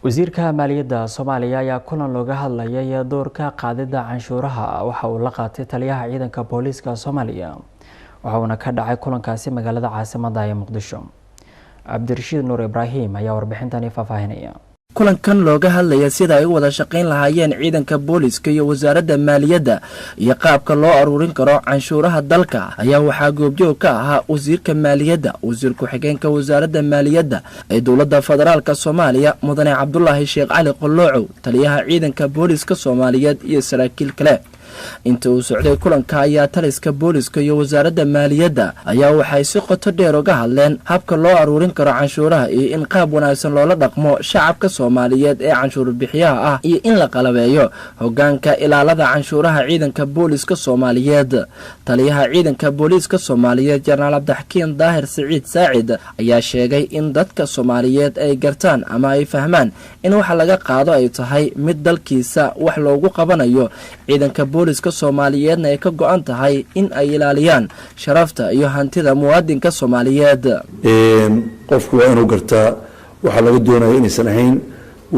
Wasiirka maaliyadda Soomaaliya ayaa kulan looga hadlayay doorka qaadida canshuuraha waxa uu la qaatay taliyaha ciidanka booliiska Soomaaliya, waxa uuna ka dhacay kulankaasi magaalada caasimadda ee Muqdisho. Cabdirashiid Nuur Ibraahim ayaa warbixintani faahfaahinaya. Kulankan looga hadlaya sida ay u wada shaqayn lahaayeen ciidanka booliska iyo wasaaradda maaliyadda iyo qaabka loo aruurin karo canshuuraha dalka ayaa waxaa goobjoog ka ahaa wasiirka maaliyadda, wasiir ku-xigeenka wasaaradda maaliyadda ee dowladda federaalka Soomaaliya Mudane Cabdulaahi Sheekh Cali Qoloocow, taliyaha ciidanka booliska Soomaaliyeed iyo saraakiil kale. Inta uu socday kulanka ayaa taliska booliska iyo wasaaradda maaliyadda ayaa waxay si qoto dheer uga hadleen habka loo aruurin karo canshuuraha iyo in qaab wanaagsan loola dhaqmo shacabka Soomaaliyeed ee canshuur bixiyaha ah iyo in la qalabeeyo hogaanka ilaalada canshuuraha ciidanka booliska Soomaaliyeed. Taliyaha ciidanka booliiska Soomaaliyeed Jenaraal Cabdixakiin Daahir Siciid Saacid ayaa sheegay in dadka Soomaaliyeed ay gartaan ama ay fahmaan in waxa laga qaado ay tahay mid dalkiisa wax loogu qabanayo, ciidanka booliska Soomaaliyeedna ay ka go'an tahay in ay ilaaliyaan sharafta iyo hantida muwaadinka Soomaaliyeed. Qofku waa inuu gartaa waxaa laga doonaya inaysan ahayn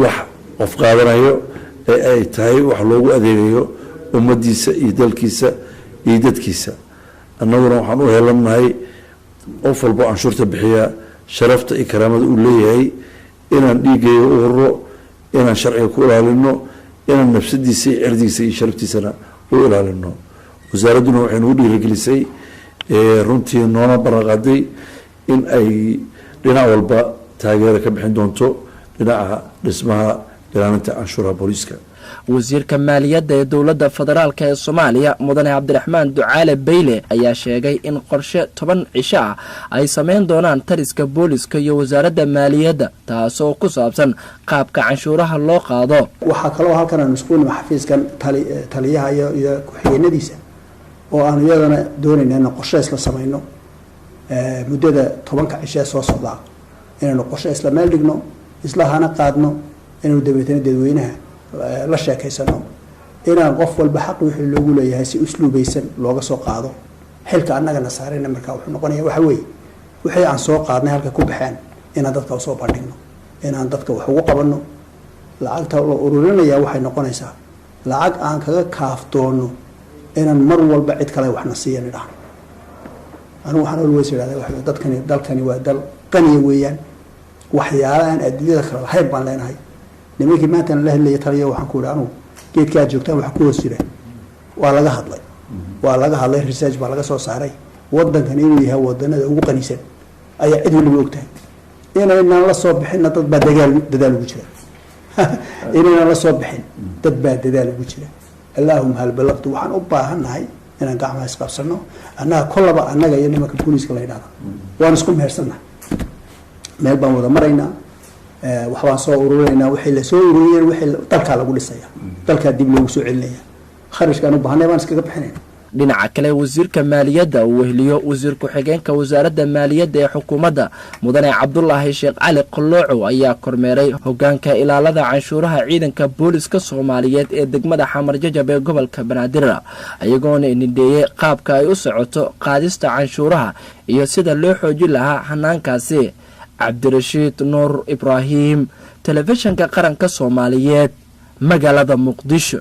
wax qof qaadanayo ee ay tahay wax loogu adeegayo ummaddiisa iyo dalkiisa iyo dadkiisa. Annaguna waxaan u helannahay qof walbo canshuurta bixiya sharafta iyo karaamada uu leeyahay inaan dhiiggeeyo u hurro, inaan sharciga ku ilaalino, inaan nafsadiisa iyo cirdigiisa iyo sharaftiisana u ilaalino. Wasaaradduna waxay nagu dhiirigelisay, runtii noona ballanqaaday in ay dhinac walba taageero ka bixin doonto dhinaca dhismaha ilaalinta canshuuraha booliiska. Wasiirka maaliyadda ee dowladda federaalka ee Soomaaliya Mudane Cabdiraxmaan Ducaale Beyle ayaa sheegay in qorshe 10 cisho ah ay sameyn doonaan taliska booliska iyo wasaaradda maaliyadda, taasoo ku saabsan qaabka canshuuraha loo qaado. Waxaa kaloo halkan aanu isku nima xafiiskan taliyaha iyo ku-xigeenadiisa oo aanu iyadana doonayna inaan qorshe isla samayno muddada 10-ka cisho ee soo socdaa, inaynu qorshe isla meel dhigno, isla hana qaadno, inaynu dabeetana dadweynaha la sheekaysano, inaan qof walba xaq wixii loogu leeyahay si usluubaysan looga soo qaado. Xilka annagana saarayna markaa wuxuu noqonaya waxa weeye wixii aan soo qaadnay halka ku baxeen inaan dadka usoo bandhigno, inaan dadka wax ugu qabanno. Lacagta la ururinaya waxay noqonaysaa lacag aan kaga kaaftoono inaan mar walba cid kale waxna siiya nidhaahno. Anigu waxaan always idhahdaa waxa dadkani, dalkani waa dal qaniya weeyaan, waxyaala aan adduunyada kale lahayn baan leenahay. Nimankii maantana la hadlaya taliya waxaan ku idhi, anugu geedka aad joogtaan waxa ku hoos jira waa laga hadlay, waa laga hadlay, research baa laga soo saaray. Wadankan inuu yahay wadanada ugu qanisan ayaa cid waliba ogtahay. Inaynaan la soo bixinna dad baa dadaal ugu jira, inaynaan la soo bixin dad baa dadaal ugu jira. Allaahuma hal balaqtu. Waxaan u baahannahay inaan gacmaha isqabsano annaga kollaba, annaga iyo nimanka booliiska la yidhahda waan isku mehersannahay, meel baan wada maraynaa, waxbaan soo ururinaynaa. Wixii lasoo ururiyeen wixii dalkaa lagu dhisaya, dalkaa dib loogu soo celinaya, kharashkaan u baahanay baan iskaga bixinayna. Dhinaca kale, wasiirka maaliyadda uu weheliyo wasiir ku-xigeenka wasaaradda maaliyadda ee xukuumadda Mudane Cabdulaahi Sheekh Cali Qoloocow ayaa kormeeray hogaanka ilaalada canshuuraha ciidanka booliska Soomaaliyeed ee degmada Xamar Jajab ee gobolka Banaadir, iyagoona nidheeyey qaabka ay u socoto qaadista canshuuraha iyo sida loo xoojin lahaa hanaankaasi. Cabdirashiid Nuur Ibraahim, Telefishinka Qaranka Soomaaliyeed, magaalada Muqdisho.